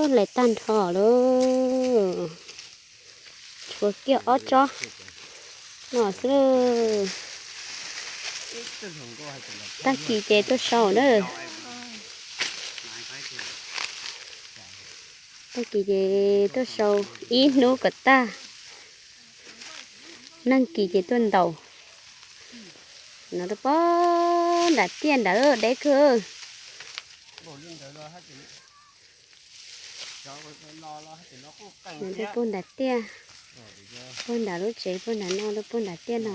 Hlais tag nrho lawm, tshuav kiag ob tsob no xwb. Tag kis ces tuaj sau na. Tag kis ces tuaj sau ib hnub kom tag. Nag kis ces tuaj ntaus. No rau puag nram tiaj nrad deb kawg. Rau puag nram tiaj, puag nram lub tsev, puag nram no rau puag nram tiaj no.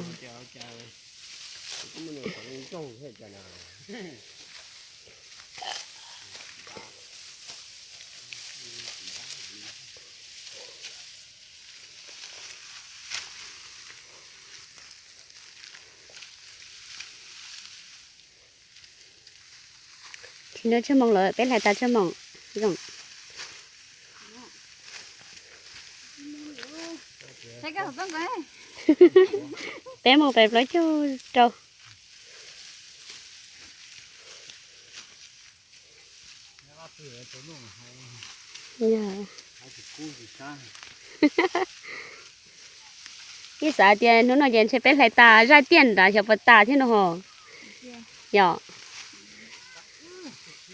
Tsis nrog Tsawg Moos lawm, peb hlais tas Tsawg Moos zoo. Peb mus pais plaub caug rau. Yeej xav tias hnub no ces ntshe peb hlais tas zaj tiaj nrad xyov puas tas thiab no ho. Yog,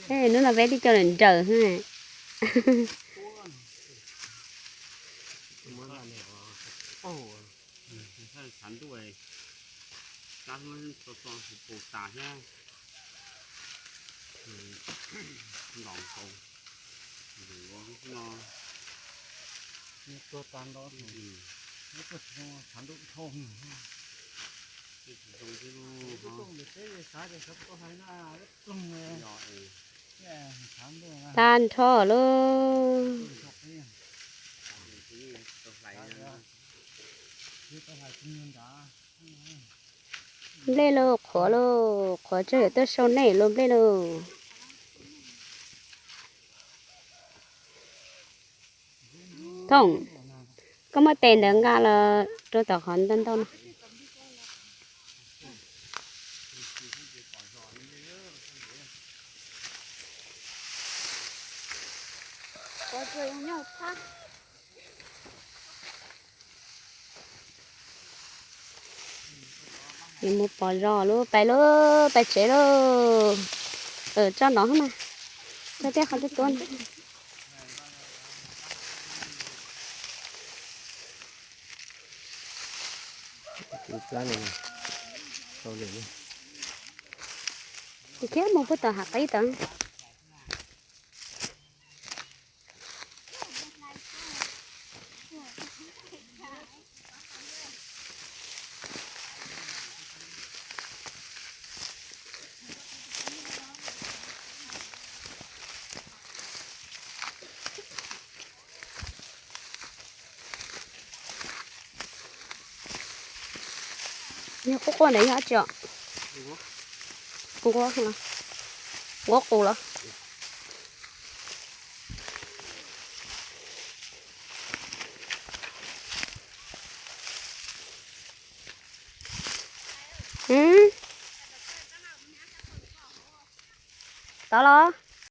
hnub no peb twb coj lawm nraws. Tag nrho lauj. Nplej lauj, qhuav lauj, qhuav Tsawg Moos tuaj sau nej lauj, nplej lauj. Thoom, koj muab tes ntawd nqa los rau tom qhov ntau ntau no. Yuav mus pom zos lauj, pais lauj, pais tsev lauj. Tso no mas, tso tej qhov tuaj tuaj. Ces thiab mus puag tom hav qab ib tawm. Yog quaj quaj ntawd yog dab tsi os? Nquab los? Nquab qus los? Tod los?